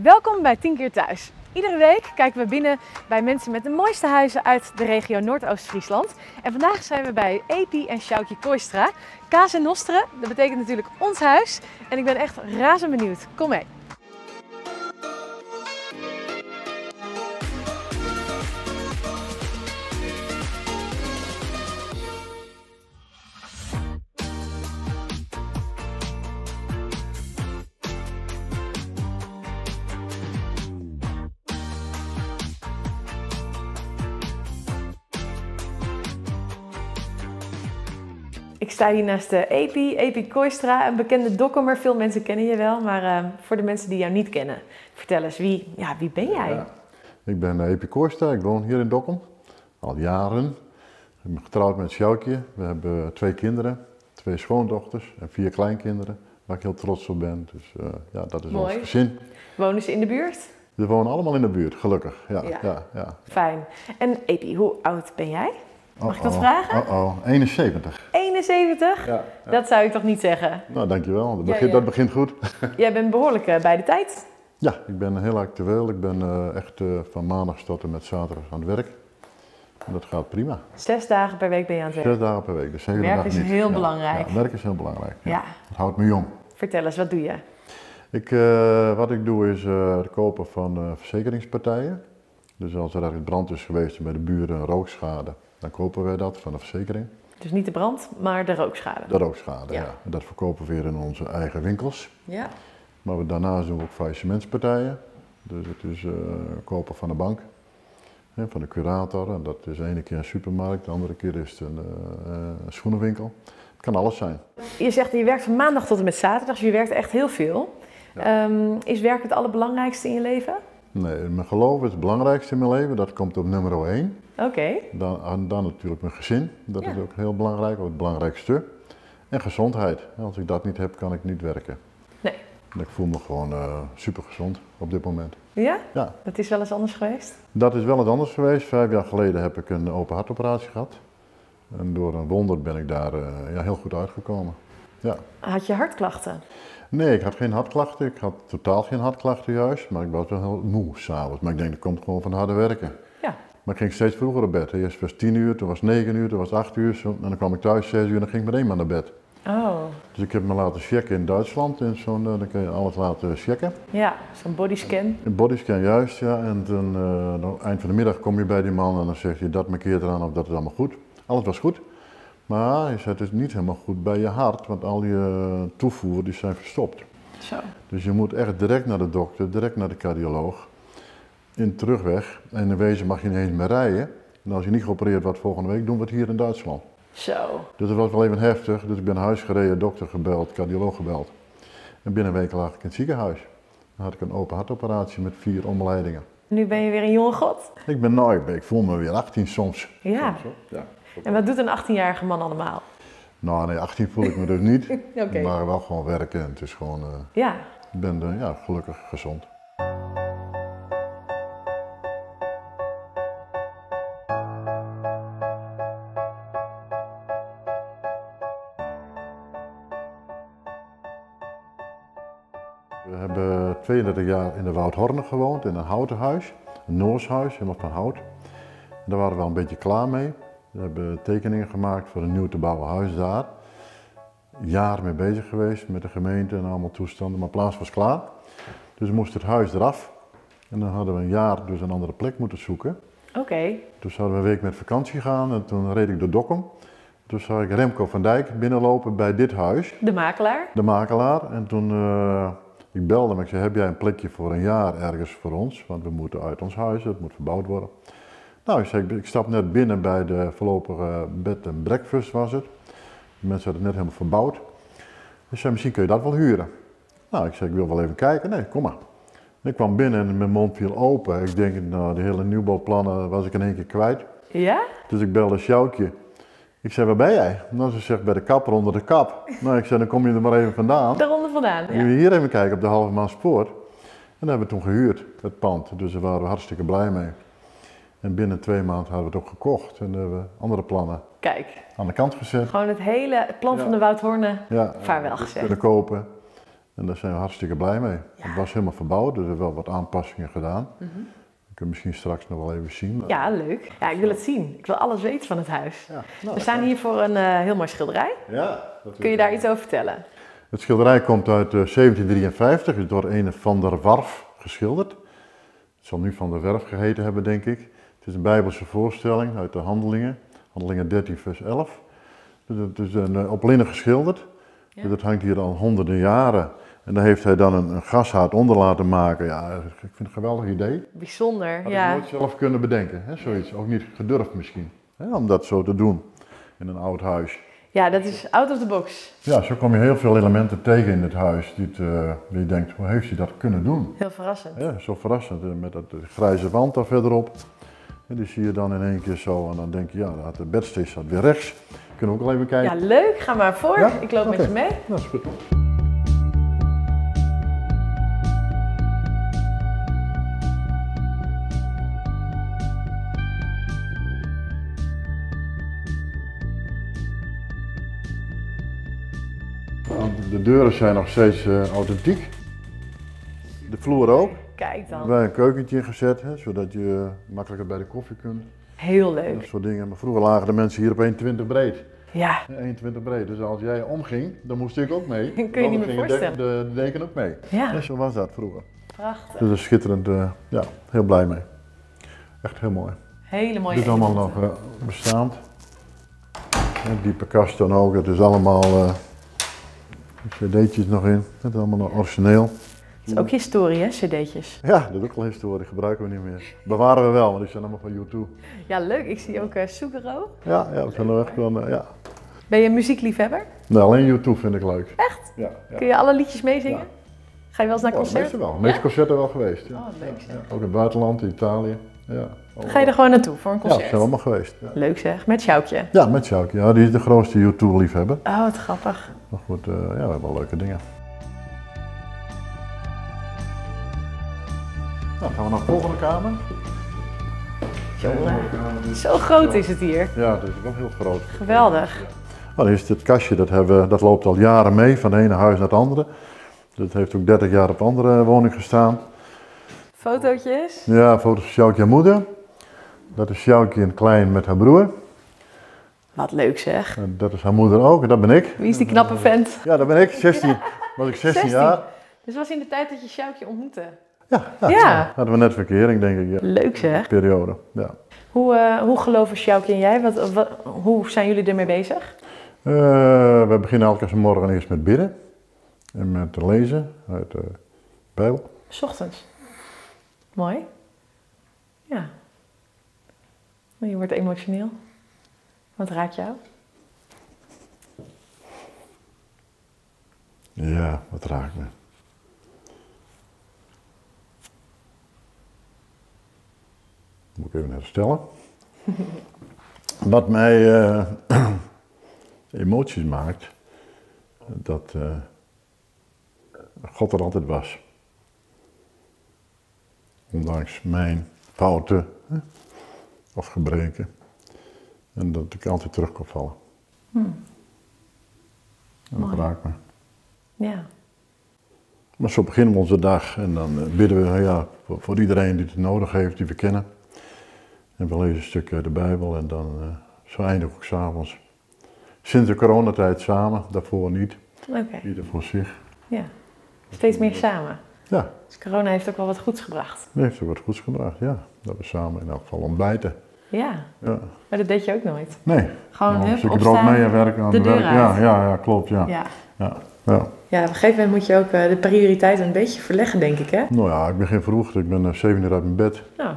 Welkom bij 10 keer thuis. Iedere week kijken we binnen bij mensen met de mooiste huizen uit de regio Noordoost-Friesland. En vandaag zijn we bij Epi en Sjoukje Kooistra. Kaas en Nostre, dat betekent natuurlijk ons huis. En ik ben echt razend benieuwd. Kom mee. Ik sta hier naast de Epi, Epi Kooistra, een bekende Dokkumer. Veel mensen kennen je wel, maar voor de mensen die jou niet kennen, vertel eens, wie ben jij? Ja. Ik ben Epi Kooistra, ik woon hier in Dokkum, al jaren. Ik ben getrouwd met Sjoukje. We hebben 2 kinderen, 2 schoondochters en 4 kleinkinderen, waar ik heel trots op ben. Dus ja, dat is Mooi. Ons gezin. Wonen ze in de buurt? Ze wonen allemaal in de buurt, gelukkig. Ja, Ja. ja, ja. Fijn. En Epi, hoe oud ben jij? Mag ik dat Oh-oh. vragen? Oh-oh, 71. 71? Ja, ja. Dat zou ik toch niet zeggen? Nou, dankjewel. Dat Ja, ja. begint goed. Jij bent behoorlijk bij de tijd. Ja, ik ben heel actueel. Ik ben echt van maandag tot en met zaterdag aan het werk. En dat gaat prima. 6 dagen per week ben je aan het werk? 6 dagen per week, dus 7 Werk dagen is niet. heel Ja, belangrijk. ja, werk is heel belangrijk. Ja. Ja. Het houdt me jong. Vertel eens, wat doe je? Wat ik doe is het kopen van verzekeringspartijen. Dus als er ergens brand is geweest bij de buren, een rookschade, dan kopen wij dat van de verzekering. Dus niet de brand, maar de rookschade? De rookschade, Ja. ja. En dat verkopen we weer in onze eigen winkels. Ja. Maar daarnaast doen we ook faillissementspartijen. Dus het is kopen van de bank, hè, van de curator. En dat is de ene keer een supermarkt, de andere keer is het een schoenenwinkel. Het kan alles zijn. Je zegt je werkt van maandag tot en met zaterdag, dus je werkt echt heel veel. Ja. Is werk het allerbelangrijkste in je leven? Nee, mijn geloof is het belangrijkste in mijn leven. Dat komt op nummer 1. Oké. Dan natuurlijk mijn gezin. Dat Ja. is ook heel belangrijk, ook het belangrijkste. En gezondheid. Als ik dat niet heb, kan ik niet werken. Nee. En ik voel me gewoon super gezond op dit moment. Ja? Ja. Dat is wel eens anders geweest? Dat is wel eens anders geweest. 5 jaar geleden heb ik een open hartoperatie gehad. En door een wonder ben ik daar heel goed uitgekomen. Ja. Had je hartklachten? Nee, ik had geen hartklachten. Ik had totaal geen hartklachten juist, maar ik was wel heel moe s'avonds. Maar ik denk, dat komt gewoon van harde werken. Ja. Maar ik ging steeds vroeger op bed. Eerst was het 10 uur, toen was het 9 uur, toen was het 8 uur. En dan kwam ik thuis 6 uur en dan ging ik meteen maar naar bed. Oh. Dus ik heb me laten checken in Duitsland. In zo'n, dan kun je alles laten checken. Ja, zo'n bodyscan. Een bodyscan, juist, ja. En toen dan, eind van de middag kom je bij die man en dan zegt hij, dat markeert eraan of dat is allemaal goed. Alles was goed. Maar hij zei, het is niet helemaal goed bij je hart, want al je toevoer die zijn verstopt. Zo. Dus je moet echt direct naar de dokter, direct naar de cardioloog. In terugweg. En in wezen mag je niet eens meer rijden. En als je niet geopereerd wordt volgende week, doen we het hier in Duitsland. Zo. Dus dat was wel even heftig. Dus ik ben naar huis gereden, dokter gebeld, cardioloog gebeld. En binnen een week lag ik in het ziekenhuis. Dan had ik een open hartoperatie met 4 omleidingen. Nu ben je weer een jonge god. Ik ben, nou, ik ben, ik voel me weer 18 soms. Ja. Soms, hoor. Ja. En wat doet een 18-jarige man allemaal? Nou, nee, 18 voel ik me dus niet. Oké. Maar wel gewoon werken en het is gewoon, Ja. ik ben gelukkig gezond. We hebben 32 jaar in de Woudhorne gewoond, in een houten huis, een Noors huis, helemaal van hout. En daar waren we al een beetje klaar mee. We hebben tekeningen gemaakt voor een nieuw te bouwen huis daar. Jaar mee bezig geweest met de gemeente en allemaal toestanden, maar plaats was klaar. Dus moest het huis eraf. En dan hadden we een jaar dus een andere plek moeten zoeken. Oké. Toen zouden we een week met vakantie gaan en toen reed ik door Dokkum. Toen zag ik Remco van Dijk binnenlopen bij dit huis. De makelaar? De makelaar. En toen ik belde hem, ik zei, heb jij een plekje voor een jaar ergens voor ons? Want we moeten uit ons huis, het moet verbouwd worden. Nou, ik zei, ik stap net binnen bij de voorlopige bed and breakfast was het. De mensen hadden het net helemaal verbouwd. Ik zei, misschien kun je dat wel huren. Nou, ik zei, ik wil wel even kijken. Nee, kom maar. En ik kwam binnen en mijn mond viel open. Ik denk, nou, de hele nieuwbouwplannen was ik in één keer kwijt. Ja? Dus ik belde Sjoukje. Ik zei, waar ben jij? Nou, ze zegt, bij de kapper onder de kap. Nou, ik zei, dan kom je er maar even vandaan. Daaronder vandaan, ja. Moet je hier even kijken op de Halve Maanspoort. En dat hebben we toen gehuurd, het pand. Dus daar waren we hartstikke blij mee. En binnen 2 maanden hadden we het ook gekocht en hebben we andere plannen Kijk. aan de kant gezet. Gewoon het hele plan Ja. van de Woudhorne Ja. vaarwel gezegd. Kunnen kopen. En daar zijn we hartstikke blij mee. Het was helemaal verbouwd, dus er hebben wel wat aanpassingen gedaan. Dat kun je misschien straks nog wel even zien. Ja, leuk. Ja, ik wil het zien. Ik wil alles weten van het huis. Ja, nou, We staan hier voor een heel mooi schilderij. Ja, dat Kun je daar iets over vertellen? Het schilderij komt uit 1753, is door een Van der Warf geschilderd. Het zal nu Van der Werf geheten hebben, denk ik. Het is een Bijbelse voorstelling uit de Handelingen, Handelingen 13, vers 11. Dus het is op linnen geschilderd. Ja. Dus dat hangt hier al honderden jaren. En daar heeft hij dan een gashaard onder laten maken. Ja, ik vind het een geweldig idee. Bijzonder, Had ja. ik nooit zelf kunnen bedenken, hè, zoiets. Ook niet gedurfd misschien, hè, om dat zo te doen in een oud huis. Ja, dat is out of the box. Ja, zo kom je heel veel elementen tegen in het huis die je denkt, hoe heeft hij dat kunnen doen? Heel verrassend. Ja, zo verrassend. Met dat grijze wand daar verderop. En die zie je dan in één keer zo en dan denk je, ja, de bedstee staat weer rechts. Kunnen we ook al even kijken. Ja, leuk. Ga maar voor. Ja? Ik loop met Oké. je mee. Dat is goed. De deuren zijn nog steeds authentiek. De vloer ook. Kijk dan. We hebben een keukentje ingezet, hè, zodat je makkelijker bij de koffie kunt. Heel leuk. Dat soort dingen. Maar vroeger lagen de mensen hier op 1,20 breed. Ja. 1,20 breed. Dus als jij omging, dan moest ik ook mee. Kun je niet meer Dan ging voorstellen. de deken ook mee. Ja. Ja, zo was dat vroeger. Prachtig. Dus dat is schitterend. Ja, heel blij mee. Echt heel mooi. Hele mooie Dit is allemaal elementen. nog bestaand. En diepe kast dan ook. Het is allemaal cd'tjes nog in. Het is allemaal nog origineel. Het is ook historie, hè, cd'tjes. Ja, dat is ook al historie. Gebruiken we niet meer. Bewaren we wel, want die zijn allemaal van U2. Ja, leuk. Ik zie ook Sugaro. Ja, ja, dat zijn er echt wel, ja. Ben je een muziekliefhebber? Nou, alleen U2 vind ik leuk. Echt? Ja. Ja. Kun je alle liedjes meezingen? Ja. Ga je wel eens naar Oh, de concert? meeste wel. De meeste concerten wel geweest. Ja. Oh, leuk zeg. Ja, ook in het buitenland, in Italië. Ja. Ga je er gewoon naartoe voor een Ja, concert? zijn we allemaal geweest. Ja, Leuk zeg, met Sjoukje. ja met Sjoukje. Ja, die is de grootste U2-liefhebber. Oh, wat grappig. Maar goed, ja, we hebben wel leuke dingen. Nou, gaan we naar de volgende kamer. Jongen, zo groot is het hier. Ja, het is wel heel groot. Geweldig. Nou, hier is dit kastje, dat loopt al jaren mee, van het ene huis naar het andere. Dat heeft ook 30 jaar op andere woning gestaan. Fotootjes. Ja, foto's van Sjoukje en moeder. Dat is Sjoukje in het klein met haar broer. Wat leuk zeg. En dat is haar moeder ook en dat ben ik. Wie is die knappe vent? Ja, dat ben ik. 16. Was ik 16 jaar. Dus was in de tijd dat je Sjoukje ontmoette. Ja, ja, Ja. Hadden we net verkering, denk ik. Ja. Leuk zeg. Periode, ja. Hoe geloven Sjoukje en jij? Hoe zijn jullie ermee bezig? We beginnen elke morgen eerst met bidden. En met lezen uit de Bijbel. 's Ochtends. Mooi. Ja. Maar je wordt emotioneel. Wat raakt jou? Ja, wat raakt me? Moet ik even herstellen. Wat mij emoties maakt, dat God er altijd was. Ondanks mijn fouten, hè, of gebreken. En dat ik altijd terug kon vallen. En dat Mooi. raakt me. Ja. Maar zo beginnen we onze dag en dan bidden we, ja, voor iedereen die het nodig heeft, die we kennen. En we lezen een stukje uit de Bijbel en dan zo eindigen we ook 's avonds. Sinds de coronatijd samen, daarvoor niet. Oké. Ieder voor zich. Ja. Steeds meer samen. Ja, Dus corona heeft ook wel wat goeds gebracht. dat heeft ook wat goeds gebracht, ja. Dat we samen in elk geval ontbijten. Ja, Ja. maar dat deed je ook nooit. Nee. Gewoon, Nou, hup, een stukje brood opstaan, mee en werken aan de het deur werk. uit. Ja, ja, ja, klopt, ja. Ja. Ja, ja. Ja, op een gegeven moment moet je ook de prioriteit een beetje verleggen, denk ik, hè? Nou ja, ik begin vroeg. Ik ben 7 uur uit mijn bed. Nou,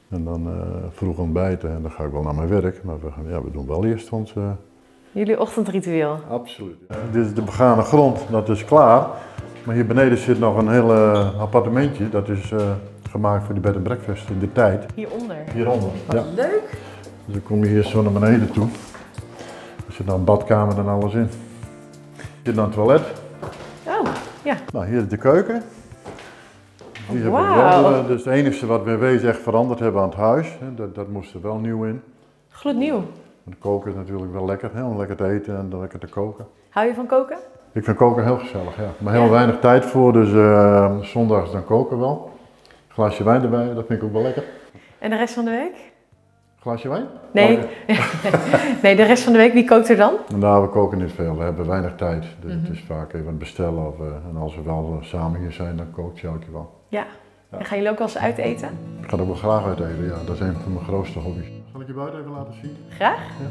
En dan vroeg ontbijten en dan ga ik wel naar mijn werk. Maar we doen wel eerst ons... jullie ochtendritueel. Absoluut. Ja. Dit is de begane grond, dat is klaar. Maar hier beneden zit nog een heel appartementje. Dat is gemaakt voor die bed and breakfast in de tijd. Hieronder. Hieronder, ja. Leuk. Dus dan kom je hier zo naar beneden toe. Er zit dan een badkamer en alles in. Er zit dan een toilet. Oh, ja. Nou, hier is de keuken. Die hebben we Wauw. wel, dus het enige wat we in wezen echt veranderd hebben aan het huis, hè, dat moest er wel nieuw in. Gloednieuw. Want koken is natuurlijk wel lekker, hè, om lekker te eten en lekker te koken. Hou je van koken? Ik vind koken heel gezellig, ja. Maar heel weinig tijd voor, dus zondags dan koken we wel. Glaasje wijn erbij, dat vind ik ook wel lekker. En de rest van de week? Glaasje wijn? Nee. Nee, de rest van de week, wie kookt er dan? Nou, we koken niet veel. We hebben weinig tijd. Dus het is vaak even bestellen. Of, en als we wel samen hier zijn, dan kookt Sjoukje wel. Ja. Ja. En gaan jullie ook wel eens uit eten? Ik ga ook wel graag uit eten, ja. Dat is een van mijn grootste hobby's. Zal ik je buiten even laten zien? Graag. Ja.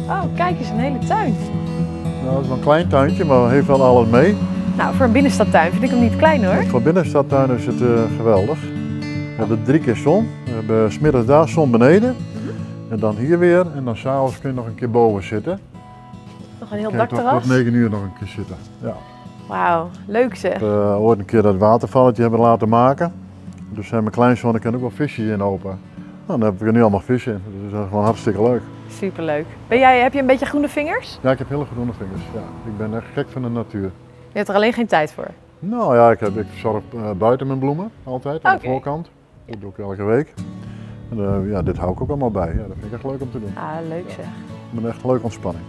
Oh, kijk eens, een hele tuin. Nou, dat is wel een klein tuintje, maar heeft wel alles mee. Nou, voor een binnenstadtuin vind ik hem niet klein hoor. Voor een binnenstadtuin is het geweldig. We hebben 3 keer zon. We hebben 's middags daar zon beneden. En dan hier weer. En dan s'avonds kun je nog een keer boven zitten. Nog een heel Kijk, dakterras. Tot 9 uur nog een keer zitten. Ja. Wauw, leuk zeg. Ik heb ooit een keer dat watervalletje hebben laten maken. Dus zijn mijn kleinzoon, ik kan ook wel visjes in open. Nou, dan heb ik er nu allemaal vissen in. Dus dat is gewoon hartstikke leuk. Superleuk. Heb je een beetje groene vingers? Ja, ik heb hele groene vingers. Ja. Ik ben echt gek van de natuur. Je hebt er alleen geen tijd voor? Nou ja, ik verzorg buiten mijn bloemen altijd, aan de voorkant. Dat doe ik elke week. En ja, dit hou ik ook allemaal bij. Ja, dat vind ik echt leuk om te doen. Ah, leuk zeg. Ik ben echt leuk ontspanning.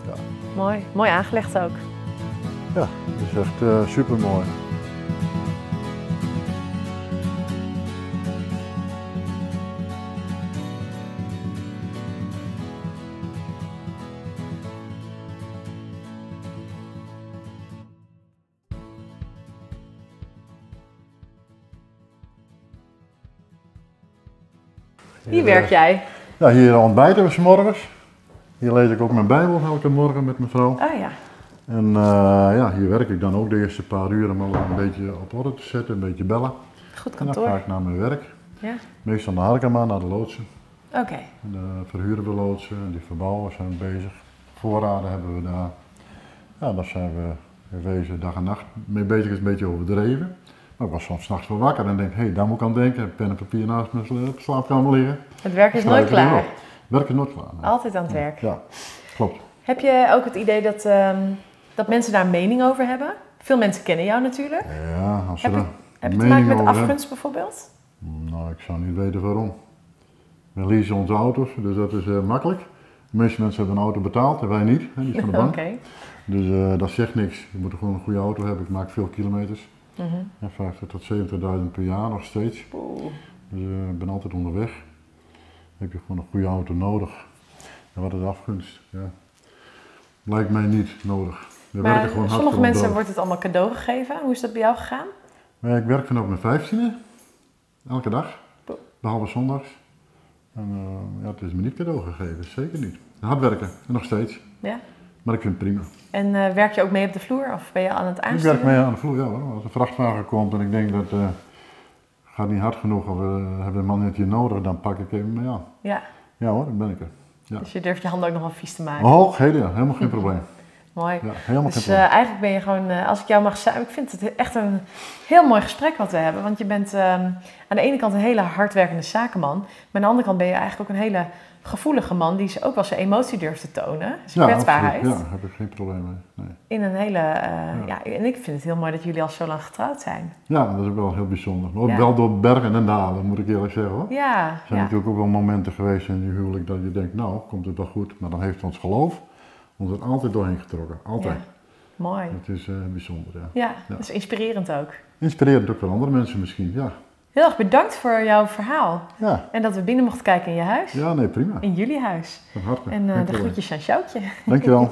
Ja. Mooi, mooi aangelegd ook. Ja, het is echt super mooi. Hier werk jij? Ja, hier ontbijten we 's morgens. Hier lees ik ook mijn Bijbel elke morgen met mijn vrouw. Oh ja. En ja, hier werk ik dan ook de eerste paar uur om alles een beetje op orde te zetten, een beetje bellen. Goed En dan kantoor. ga ik naar mijn werk. Ja. Meestal naar Harkema, naar de loodsen. Oké. En dan verhuren we loodsen en die verbouwen zijn bezig. Voorraden hebben we daar. Ja, daar zijn we in wezen dag en nacht mee bezig, is een beetje overdreven. Maar ik was soms 's nachts wel wakker en denk, hé, hey, daar moet ik aan denken. Ik heb pen en papier naast mijn slaapkamer liggen. Het werk is Schrijf nooit ik het klaar. op. Werk is nooit klaar. Nee. Altijd aan het werk. Ja, klopt. Heb je ook het idee dat mensen daar een mening over hebben? Veel mensen kennen jou natuurlijk. Ja, als ze Heb daar je te maken mening met over hebben. afgunst bijvoorbeeld? Nou, ik zou niet weten waarom. We leasen onze auto's, dus dat is makkelijk. De meeste mensen hebben een auto betaald en wij niet, hè, die is van de bank. Oké. Dus dat zegt niks. Je moet gewoon een goede auto hebben. Ik maak veel kilometers. Ja, 50 tot 70.000 per jaar nog steeds. Oeh. Dus ik ben altijd onderweg. Dan heb je gewoon een goede auto nodig. En wat is afgunst? Ja. Lijkt mij niet nodig. We Maar werken gewoon hard sommige voor ons mensen brood. wordt het allemaal cadeau gegeven. Hoe is dat bij jou gegaan? Maar ik werk vanaf mijn 15e. Elke dag. Behalve zondags. En ja, het is me niet cadeau gegeven, zeker niet. Hard werken, en nog steeds. Ja. Maar ik vind het prima. En werk je ook mee op de vloer of ben je aan het Ik aansturen? werk mee aan de vloer, ja hoor. Als een vrachtwagen komt en ik denk dat gaat niet hard genoeg of we hebben een man net hier nodig, dan pak ik even mee aan. Ja. Ja hoor, dan ben ik er. Ja. Dus je durft je handen ook nog wel vies te maken. Oh, helemaal geen probleem. Mooi. Ja, helemaal Dus geen probleem. eigenlijk ben je gewoon, als ik jou mag zeggen, ik vind het echt een heel mooi gesprek wat we hebben. Want je bent aan de ene kant een hele hardwerkende zakenman, maar aan de andere kant ben je eigenlijk ook een hele gevoelige man die ook wel zijn emotie durft te tonen. Zijn ja, kwetsbaarheid. absoluut. Ja, daar heb ik geen probleem mee. Nee. In een hele, ja, en ik vind het heel mooi dat jullie al zo lang getrouwd zijn. Ja, dat is wel heel bijzonder. Maar ook Ja. wel door bergen en dalen, moet ik eerlijk zeggen hoor. Ja, Er zijn ja. natuurlijk ook wel momenten geweest in je huwelijk dat je denkt, nou, komt het wel goed. Maar dan heeft ons geloof ons er altijd doorheen getrokken. Altijd. Ja. Mooi. Dat is bijzonder, ja. Ja, dat is inspirerend ook. Inspirerend ook voor andere mensen misschien, ja. Heel erg bedankt voor jouw verhaal. Ja, En dat we binnen mochten kijken in je huis. ja nee, prima. In jullie huis. Van harte. En Geen de probleem. groetjes aan Sjoukje. Dankjewel.